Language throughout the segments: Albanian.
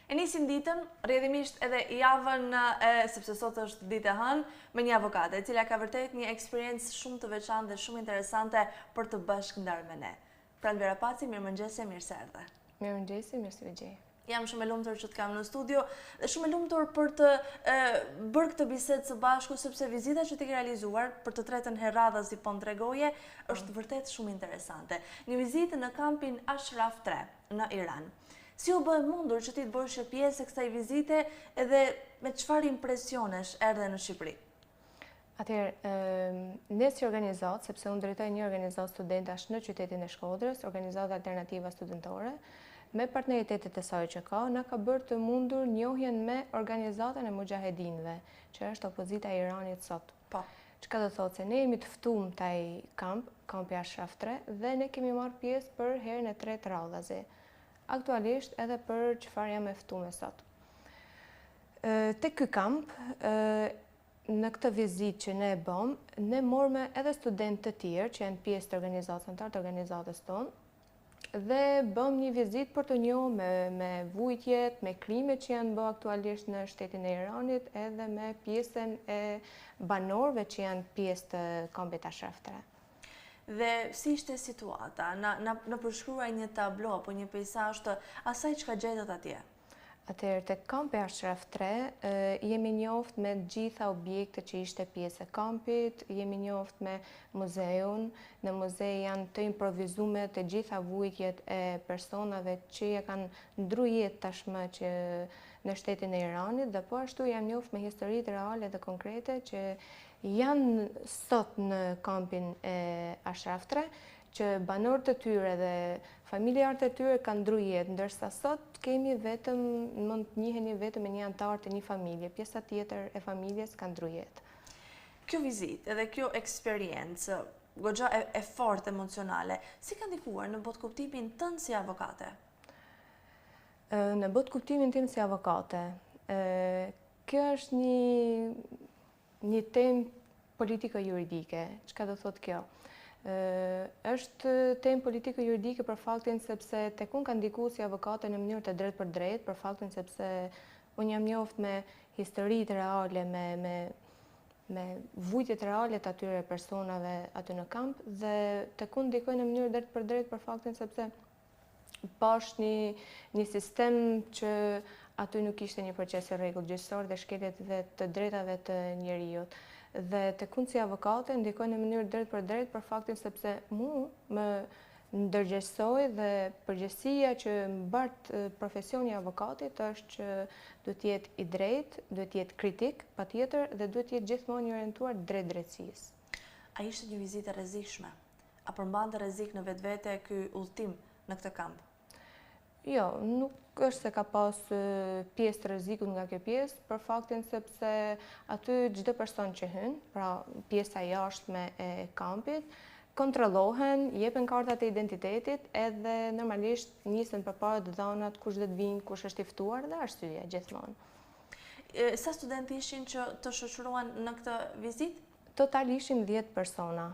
E nisim ditën, rrjedhimisht edhe javën, e, sepse sot është ditë e hënë, me një avokate, e cila ka vërtet një eksperiencë shumë të veçantë dhe shumë interesante për të bashkëndarë me ne. Pranvera Paci, mirëmëngjesi, mirë se erdhe. Mirëmëngjesi, mirë se ju gjej. Jam shumë e lumtur që të kam në studio dhe shumë e lumtur për të e, bërë këtë bisedë së bashku sepse vizita që ti ke realizuar për të tretën herë radhazi po më tregoje është vërtet shumë interesante. Një vizitë në kampin Ashraf 3 në Iran. Si u bë e mundur që ti të bëheshe pjesë e kësaj vizite edhe me çfarë impresionesh erdhe në Shqipëri? Atëherë, ne si organizatë, sepse unë drejtoj një organizatë studentash në qytetin e Shkodrës, Organizata Alternativa Studentore, me partneritetet e saj që ka, na ka bërë të mundur njohjen me organizatën e Muxhahedinëve, që është opozita e Iranit sot. Po. Çka do thotë se ne jemi të ftum te ai kamp, kampi Ashraf 3, dhe ne kemi marrë pjesë për herën e tretë radhazi. Aktualisht edhe për çfarë jam e ftume sot. Te ky kamp, në këtë vizitë që ne e bëmë, ne morëm edhe studentë të tjerë që janë pjesë të organizatës, anëtarë të organizatës tonë, dhe bëmë një vizitë për t'u njohur me, me vujtjet, me krimet që janë bë aktualisht në shtetin e Iranit, edhe me pjesën e banorëve që janë pjesë të kampit Ashraf 3. Dhe si ishte situata? Na, na, na përshkruaj një tablo apo një peisazh të asaj çka gjetët atje. Atëherë, tek kampi Ashraf 3, jemi njoft me të gjitha objektet që ishte pjesë e kampit, jemi njoft me muzeun, në muze janë të improvizume të gjitha vujtjet e personave që ja kanë ndru jetë tashmë që në shtetin e Iranit dhe po ashtu jam njoft me historitë reale dhe konkrete që janë sot në kampin e Ashraf 3, që banorët e tyre dhe familjarët e tyre kanë ndru jetë, ndërsa sot kemi vetëm, mund të njiheni vetëm me një anëtar të një familje, pjesa tjetër e familjes ka ndru jetë. Kjo vizitë edhe kjo eksperiencë, goxha e, e fortë emocionale, si ka ndikuar në botëkuptimin tënd si avokate? Në botëkuptimin tim si avokate, kjo është një Një temë politiko-juridike. Çka do thotë kjo? Është temë politiko-juridike për faktin sepse tek unë ka ndiku si avokate në mënyrë të drejtpërdrejtë, për faktin sepse unë jam njoft me historitë reale, me, me, me vujtjet reale të atyre personave aty në kamp dhe tek unë ndikoi në mënyrë drejtpërdrejtë për faktin sepse Pashë një, një sistem që aty nuk ishte një proces i rregullt gjyqësor dhe shkeljet e të drejtave të njeriut. Dhe tek unë si avokate ndikoi në mënyrë drejtpërdrejtë për faktin sepse mu më ndërgjegjësoi dhe përgjegjësia që mbart profesioni i avokatit është që duhet të jetë i drejtë, duhet të jetë kritik, patjetër, dhe duhet të jetë gjithmonë i orientuar drejt drejtësisë. A ishte një vizitë e rrezikshme? A përmbante rrezik në vetvete ky udhëtim në këtë kamp? Jo, nuk është se ka pas pjesë të rrezikut nga kjo pjesë, për faktin sepse aty çdo person që hyn, pra pjesa e jashtme e kampit, kontrollohen, jepen kartat e identitetit edhe normalisht nisen përpara të dhanat kush do të vijnë, kush është i ftuar dhe arsyeja gjithmonë. Sa studentë ishin që të shoqëruan në këtë vizitë? Total ishim 10 persona.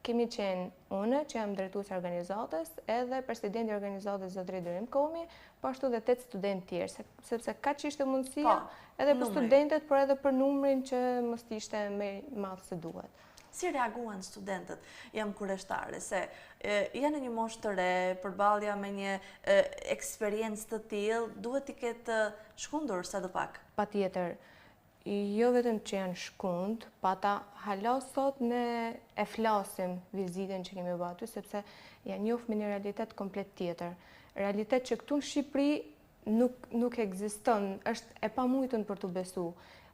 Kemi qenë unë, që jam drejtuese e organizatës, edhe presidenti i organizatës zotëri Durim Komi, po ashtu dhe 8 studentë tjerë, sepse kaq ishte mundësia po, edhe për studentët, por edhe për numrin që mos të ishte më i madh se duhet. Si reaguan studentët? Jam kureshtare, se janë në një moshë të re, përballja me një eksperiencë të tillë, duhet t'i ketë shkundur sadopak. Patjetër, Jo vetëm që janë shkund, po ata hala sot ne e flasim vizitën që kemi bërë aty, sepse janë njoft me një realitet komplet tjetër. Realitet që këtu në Shqipëri nuk, nuk ekziston, është e pamujtun për t'u besu.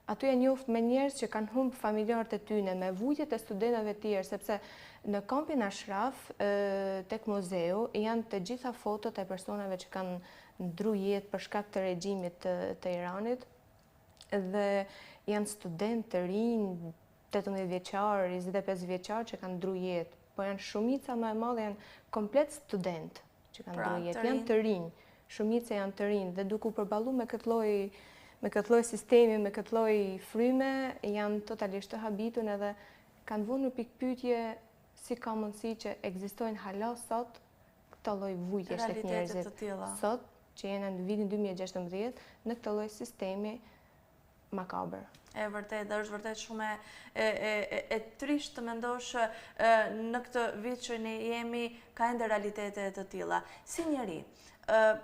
Aty janë njoft me njerëz që kanë humb familjarët e tyne, me vujtjet e studentëve tjerë, sepse në kampin Ashraf, tek muzeu, janë të gjitha fotot e personave që kanë ndru jetë për shkak të regjimit të, të Iranit, dhe janë studentë të rinj, 18 vjeçar, 25 vjeçar që kanë ndru jetë, po janë shumica më e madhe janë komplet studentë që kanë pra, ndru jetë, janë të rinj, shumica janë të rinj dhe duke u përballu me këtë lloj me këtë lloj sistemi, me këtë lloj fryme, janë totalisht të habitun edhe kanë vënë në pikëpyetje si ka mundësi që ekzistojnë hala sot këto lloj vujtjesh tek njerëzit. Sot. që jena në vitin 2016 në këtë lloj sistemi makabër. E vërtetë, dhe është vërtet shumë e, e, e, e trishtë të mendosh në këtë vit që ne jemi ka ende realitete të tilla. Si njeri,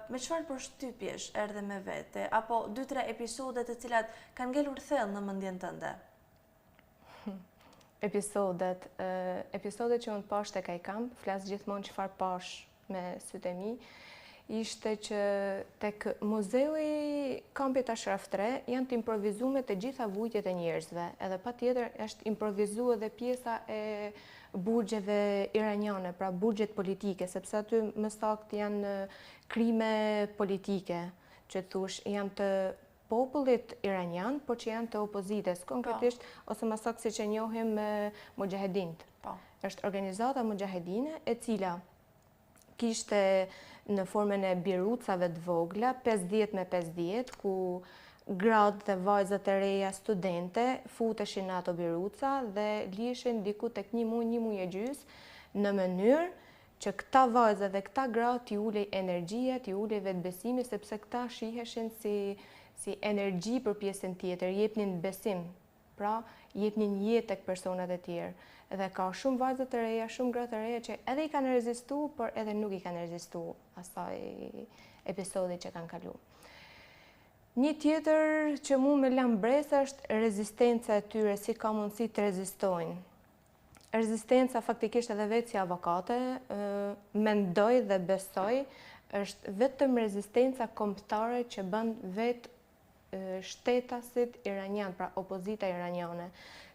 me çfarë përshtypjesh erdhe me vete, apo 2-3 episode të cilat kanë ngelur thellë në mendjen tënde? Episodet, episodet që unë pashë tek ai kamp, flas gjithmonë çfarë pashë me sytë e mi, ishte që tek muzeu i kampit Ashraf 3 janë të improvizume të gjitha vujtjet e njerëzve, edhe patjetër është improvizu edhe pjesa e burgjeve iraniane, pra burgjet politike, sepse aty më saktë janë krime politike, që thush janë të popullit iranian, por që janë të opozitës, po. konkretisht, ose më saktë siç e njohim muxhahedinët. Po. Është organizata muxhahedine e cila kishte në formën e birucave të vogla, 50 me 50, ku gratë dhe vajzat e reja studente futeshin në ato biruca dhe liheshin diku tek një muj, një muj e gjysë, në mënyrë që këta vajza dhe këta gra t'i ulej energjia, t'i ulej vetëbesimi, sepse këta shiheshin si, si energji për pjesën tjetër, jepnin besim Pra, jepnin jetë tek personat e tjerë. Dhe ka shumë vajza të reja, shumë gra të reja që edhe i kanë rezistu, por edhe nuk i kanë rezistu asaj episodi që kanë kalu. Një tjetër që mu më la mbresë është rezistenca e tyre, si ka mundësi të rezistojnë. Rezistenca faktikisht edhe vetë si avokate, mendoj dhe besoj, është vetëm rezistenca kombëtare që bën vetë shtetasit iranianë, pra opozita iraniane.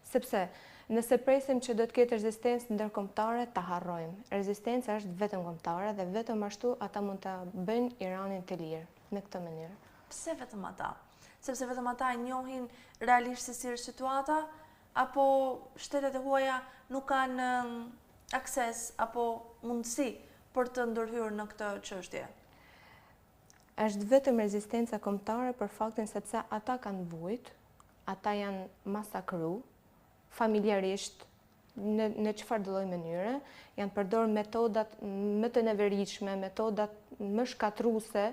Sepse, nëse presim që do të ketë rezistencë ndërkombëtare, ta harrojmë. Rezistenca është vetëm kombëtare dhe vetëm ashtu ata mund ta bëjnë Iranin të lirë, në këtë mënyrë. Pse vetëm ata? Sepse vetëm ata e njohin realisht se si është situata, apo shtetet e huaja nuk kanë akses apo mundësi për të ndërhyrë në këtë çështje? Është vetëm rezistenca kombëtare për faktin sepse ata kanë vujt, ata janë masakru, familjarisht, në në çfarëdo lloj mënyre, janë përdorë metodat më të neveritshme, metodat më shkatërruese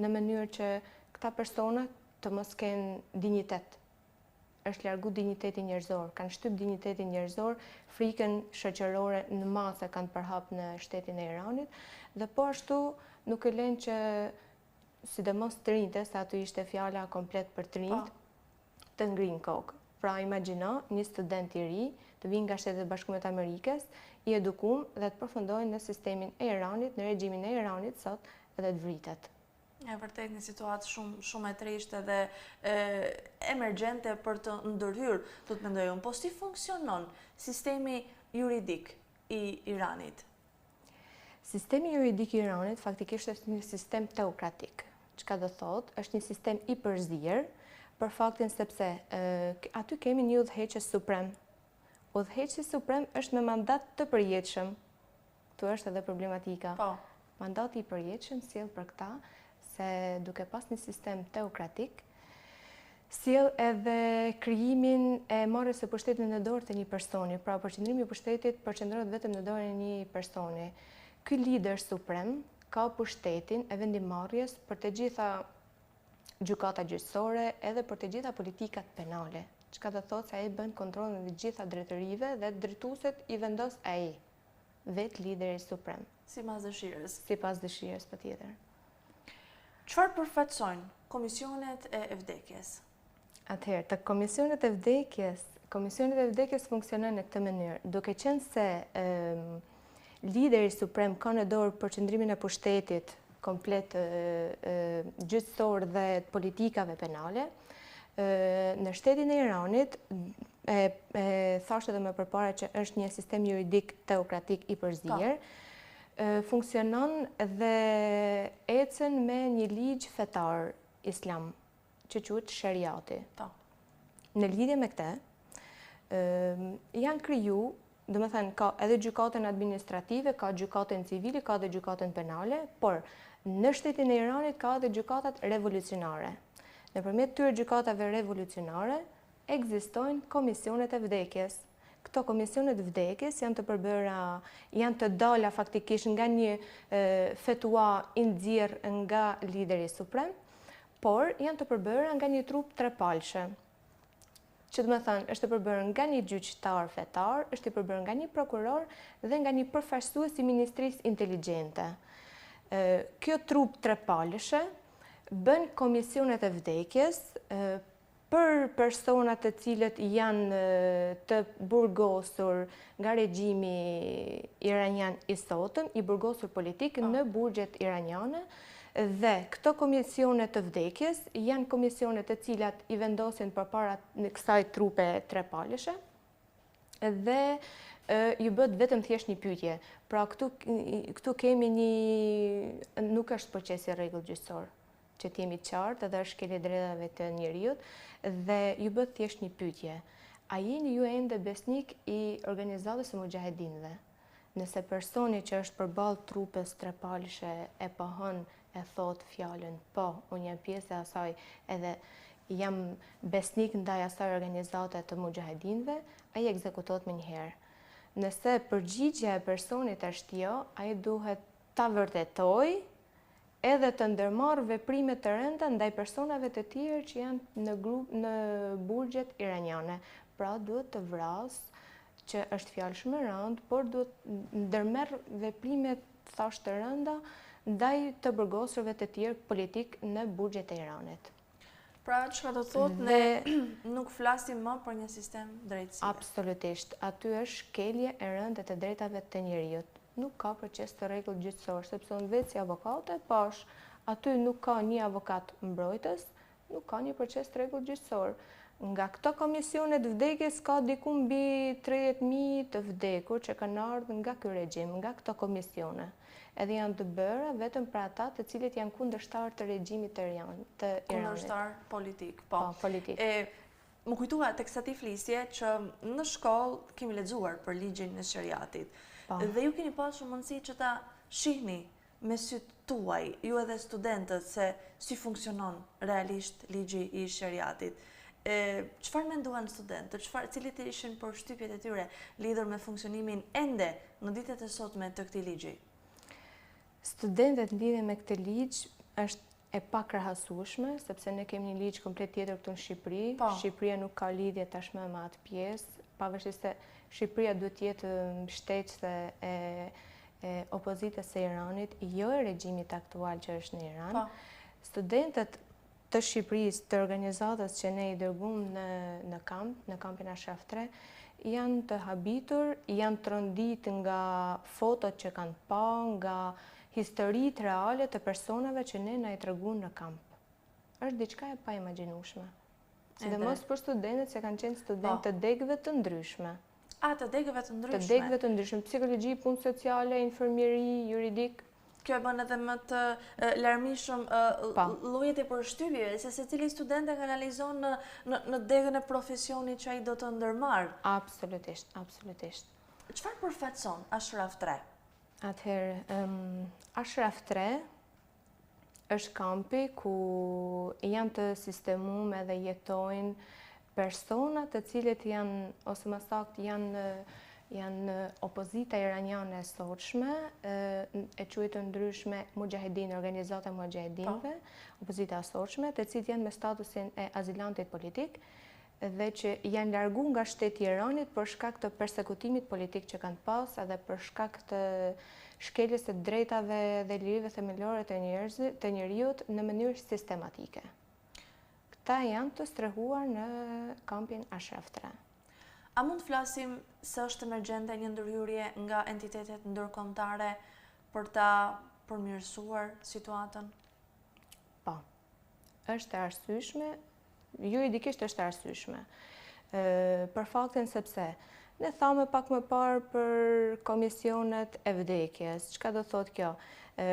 në mënyrë që këta persona të mos kenë dinjitet. Është largu dinjiteti njerëzor, kanë shtyp dinjitetin njerëzor, frikën shoqërore në masë e kanë përhap në shtetin e Iranit dhe po ashtu nuk e lënë që sidomos të rinjtë, se aty ishte fjala komplet për të rinjtë, po. të ngrinë kokë. Pra imagjino një student i ri të vijë nga Shtetet e Bashkuara të Amerikës, i edukum dhe të përfundojë në sistemin e Iranit, në regjimin e Iranit sot edhe të vritet. E vërtet një situatë shumë shumë e trishtë dhe e, emergjente për të ndërhyrë, do të mendoj unë. Po si funksionon sistemi juridik i Iranit? Sistemi juridik i Iranit faktikisht është një sistem teokratik. Çka do thotë, është një sistem i përzier për faktin sepse e, aty kemi një udhëheqës suprem. Udhëheqësi suprem është me mandat të përjetshëm. Këtu është edhe problematika. Po. Mandati i përjetshëm sjell për këta se duke pas një sistem teokratik, sjell edhe krijimin e marrjes së pushtetit në dorë të një personi. Pra, përqendrimi i pushtetit përqendrohet vetëm në dorën e një personi. Ky lider suprem ka pushtetin e vendimmarrjes për të gjitha gjykata gjyqësore edhe për të gjitha politikat penale. Çka do thotë se ai bën kontrollin e të gjitha drejtorive dhe drejtuesit i vendos ai. Vetë lideri suprem. Sipas dëshirës. Sipas dëshirës, patjetër. Çfarë përfaqësojnë komisionet e vdekjes? Atëherë, te komisionet e vdekjes, komisionet e vdekjes funksionojnë në këtë mënyrë, duke qenë se e, lideri suprem ka në dorë përqendrimin e pushtetit komplet gjyqësor dhe të politikave penale, në shtetin e Iranit e, e thashë edhe më përpara që është një sistem juridik teokratik i përzier, po. funksionon dhe ecën me një ligj fetar islam, që quhet sheriati. Po. Në lidhje me këtë, janë kriju, domethënë, ka edhe gjykatën administrative, ka gjykatën civile, ka edhe gjykatën penale, por në shtetin e Iranit ka edhe gjykatat revolucionare. Nëpërmjet këtyre gjykatave revolucionare, ekzistojnë komisionet e vdekjes. Këto komisione të vdekjes janë të përbëra, janë të dala faktikisht nga një fetua i nxjerrë nga lideri suprem, por janë të përbëra nga një trupë trepalëshe. Që do me thënë, është e përbërë nga një gjyqtar fetar, është i përbërë nga një prokuror dhe nga një përfaqësues i Ministrisë Inteligjente. Kjo trupë trepalëshe bën komisionet e vdekjes për personat të cilët janë të burgosur nga regjimi iranian i sotëm, i burgosur politik po. në burgjet iraniane, dhe këto komisione të vdekjes janë komisione të cilat i vendosin përpara kësaj trupe trepalëshe, dhe ju bëhet vetëm thjesht një pyetje. Pra këtu, këtu kemi një, nuk është proces i rregullt gjyqësor që të jemi të qartë edhe është shkelje e drejtave të njeriut dhe ju bëhet thjesht një pyetje. A jeni ju ende besnik i organizatës së muxhahedinëve? Nëse personi që është përballë trupës trepalëshe e pohon e thotë fjalën po, unë jam pjesë e asaj edhe jam besnik ndaj asaj organizate të muxhahedinëve, ai ekzekutohet menjëherë. Nëse përgjigja e personit është jo, ai duhet ta vërtetojë edhe të ndërmarrë veprime të rënda ndaj personave të tjerë që janë në grup në burgjet iraniane. Pra duhet të vrasë, që është fjalë shumë e rëndë, por duhet ndërmerr veprime thashë të rënda ndaj të burgosurve të tjerë politik në burgjet e Iranit. Pra, çka do të thotë, ne nuk flasim më për një sistem drejtësie. Absolutisht, aty është shkelje e rëndë e të drejtave të njeriut. Nuk ka proces të rregullt gjyqësor, sepse unë vetë si avokate pashë, aty nuk ka një avokat mbrojtës, nuk ka një proces të rregullt gjyqësor. Nga këto komisione të vdekjes ka diku mbi 30.000 të vdekur që kanë ardhur nga ky regjim, nga këto komisione. Edhe janë të bëra vetëm për ata të cilët janë kundërshtarë të regjimit të Iranit. Kundërshtarë politik, po. Po, politik. E, më kujtua teksa ti flisje që në shkollë kemi lexuar për ligjin e sheriatit. Po. Dhe ju keni pasur mundësi që ta shihni me sytë tuaj, ju edhe studentët, se si funksionon realisht ligji i sheriatit. E, çfarë menduan studentët, çfarë, cilit ishin përshtypjet e tyre lidhur me funksionimin ende në ditët e sotme të këtij ligji? Studentët në lidhje me këtë ligj është e pakrahasueshme, sepse ne kemi një ligj komplet tjetër këtu në Shqipëri. Po. Shqipëria nuk ka lidhje tashmë me atë pjesë, pavarësisht se Shqipëria duhet të jetë mbështetëse e e opozitës së Iranit, jo e regjimit aktual që është në Iran. Po. Studentët të Shqipërisë, të organizatës që ne i dërgum në në kamp, në kampin Ashraf 3, janë të habitur, janë trondit nga fotot që kanë pa, nga historitë reale të personave që ne na i tregun në kamp. Është diçka e paimagjinueshme. Sidomos për studentët që kanë qenë studentë po. të degëve të ndryshme. A, të degëve të ndryshme. Të degëve të ndryshme, psikologji, punë sociale, infermieri, juridik. Kjo e bën edhe më të larmishëm po. llojet e përshtypjeve, se secili student e kanalizon në, në, në degën e profesionit që ai do të ndërmarrë. Absolutisht, absolutisht. Çfarë përfaqëson Ashraf 3? Atëherë, um, Ashraf 3 është kampi ku janë të sistemume dhe jetojnë persona të cilët janë, ose më saktë janë janë opozita iraniane e sotshme, e quajtur ndryshme Mujahedin, organizata Mujahedinëve, po. opozita e sotshme, të cilët janë me statusin e azilantit politik, dhe që janë largu nga shteti i Iranit për shkak të persekutimit politik që kanë pas edhe për shkak të shkeljes së drejtave dhe lirive themelore të njerëzit, të njeriut në mënyrë sistematike. Këta janë të strehuar në kampin Ashraf 3. A mund të flasim se është emergjente një ndërhyrje nga entitetet ndërkombëtare për ta përmirësuar situatën? Po. Është e arsyeshme Juridikisht është e arsyeshme. Për faktin sepse ne thamë pak më parë për komisionet e vdekjes. Çka do thotë kjo?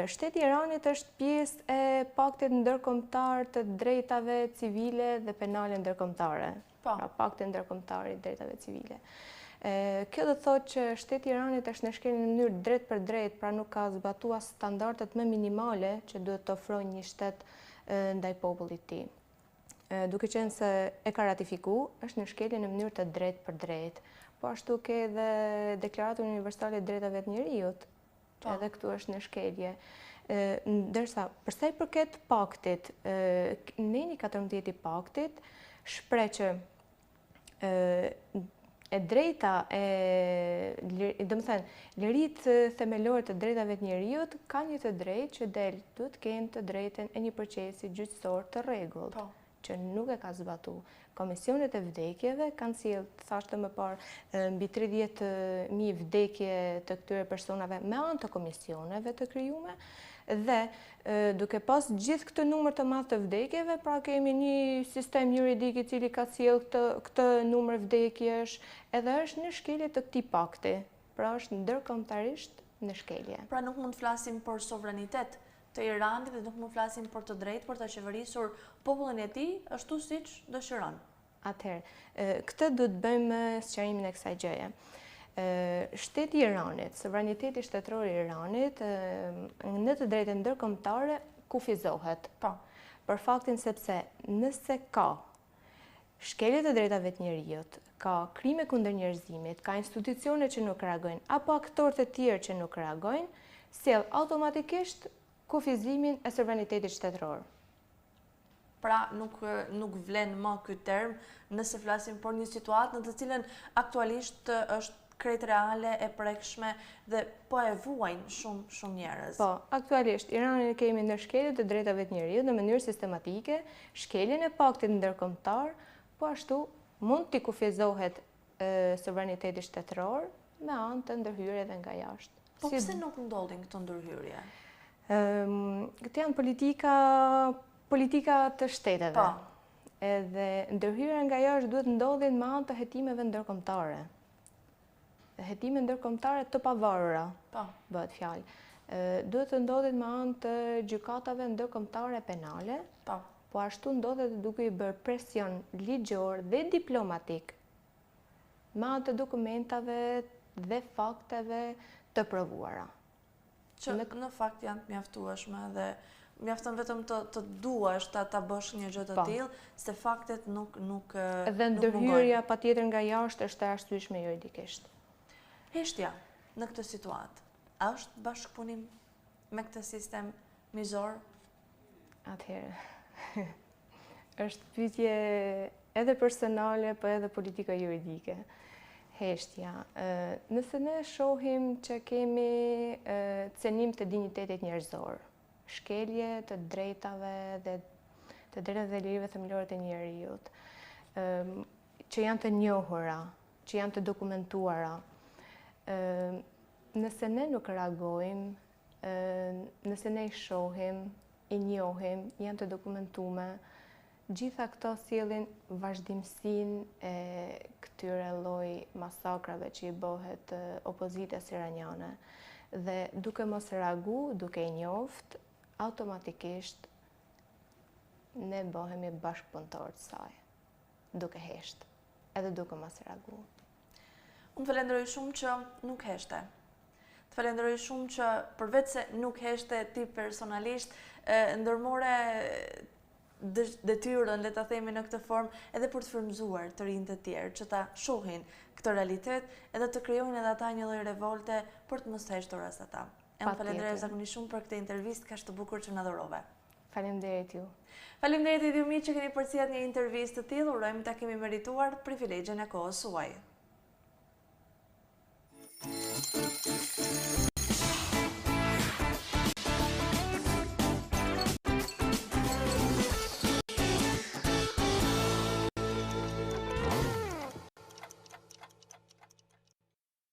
Shteti i Iranit është pjesë e paktit ndërkombëtar të drejtave civile dhe penale ndërkombëtare. Po. Pra pakti ndërkombëtar i drejtave civile. Kjo do thotë që shteti i Iranit është në shkelje në mënyrë drejtpërdrejtë, pra nuk ka zbatuar standardet më minimale që duhet të ofrojë një shtet ndaj popullit të tij. Duke qenë se e ka ratifiku, është në shkelje në mënyrë të drejtpërdrejtë. Po ashtu ke edhe Deklaratën Universale të Drejtave të Njeriut, që po. edhe këtu është në shkelje. Ndërsa, përsa i përket paktit, neni 14 i paktit, shpreh që e drejta e, domethënë, liritë themelore të drejtave të njeriut, ka një të drejtë që del, duhet të kenë të drejtën e një procesi gjyqësor të rregullt. Po. Që nuk e ka zbatu. Komisionet e vdekjeve kanë sjellë, thashë më parë, mbi 30.000 vdekje të këtyre personave me anë të komisioneve të krijume dhe duke pas gjithë këtë numër të madh të vdekjeve, pra kemi një sistem juridik i cili ka sjellë këtë, këtë numër vdekjesh, edhe është në shkelje të këtij pakti, pra është ndërkombëtarisht në shkelje. Pra nuk mund të flasim për sovranitet të Iranit dhe nuk mund të flasim për të drejtë për ta qeverisur popullin e tij ashtu siç dëshiron. Atëherë, këtë duhet të bëjmë sqarimin e kësaj gjëje. Shteti i Iranit, sovraniteti shtetëror i Iranit, në të drejtën ndërkombëtare kufizohet. Po. Për faktin sepse nëse ka shkelje të drejtave të njeriut, ka krime kundër njerëzimit, ka institucione që nuk reagojnë apo aktorë të tjerë që nuk reagojnë, sjell automatikisht kufizimin e sovranitetit shtetëror. Pra nuk nuk vlen më ky term nëse flasim për një situatë në të cilën aktualisht është krejt reale e prekshme dhe po e vuajnë shumë shumë njerëz. Po, aktualisht Iranin e kemi në shkelje të drejtave të njeriut në mënyrë sistematike, shkeljen e paktit ndërkombëtar, po ashtu mund t'i kufizohet sovraniteti shtetëror me anë të ndërhyrjeve nga jashtë. Po pse nuk ndodhin këto ndërhyrje? Këto janë politika politika të shteteve. Po. Edhe ndërhyrja nga jashtë duhet ndodhin me anë të hetimeve ndërkombëtare. Hetime ndërkombëtare të pavarura. Po. Bëhet fjalë. Duhet të ndodhin me anë të gjykatave ndërkombëtare penale. Po. Po ashtu ndodhet duke i bërë presion ligjor dhe diplomatik me anë të dokumentave dhe fakteve të provuara. Që në fakt janë të mjaftueshme dhe mjafton vetëm të të duash ta ta bësh një gjë të po. tillë, se faktet nuk nuk Dhe ndërhyrja patjetër nga jashtë është e arsyeshme juridikisht. Heshtja në këtë situatë, a është bashkëpunim me këtë sistem mizor? Atëherë, është pyetje edhe personale, po edhe politiko juridike. Heshtja. Nëse ne shohim që kemi cenim të dinjitetit njerëzor, shkelje të drejtave dhe të drejtave dhe lirive themelore të njeriut, që janë të njohura, që janë të dokumentuara, nëse ne nuk reagojmë, nëse ne i shohim, i njohim, janë të dokumentume, gjitha këto sjellin vazhdimësinë e këtyre lloj masakrave që i bëhet opozitës iraniane. Dhe duke mos reagu, duke i njoft, automatikisht ne bëhemi bashkëpunëtorë të saj, duke hesht, edhe duke mos reagu. Unë të falenderoj shumë që nuk heshte. Të falenderoj shumë që përveç se nuk heshte ti personalisht, ndërmore detyrën, le ta themi në këtë formë, edhe për të frymëzuar të rinj të tjerë që ta shohin këtë realitet, edhe të krijojnë edhe ata një lloj revolte për të mos heshtur as ata. E unë falenderoj zakonisht shumë për këtë intervistë kaq të bukur që na dhurove. Faleminderit ju. Faleminderit edhe ju miq që keni përcjellë një intervistë të tillë, urojmë ta kemi merituar privilegjin e kohës suaj.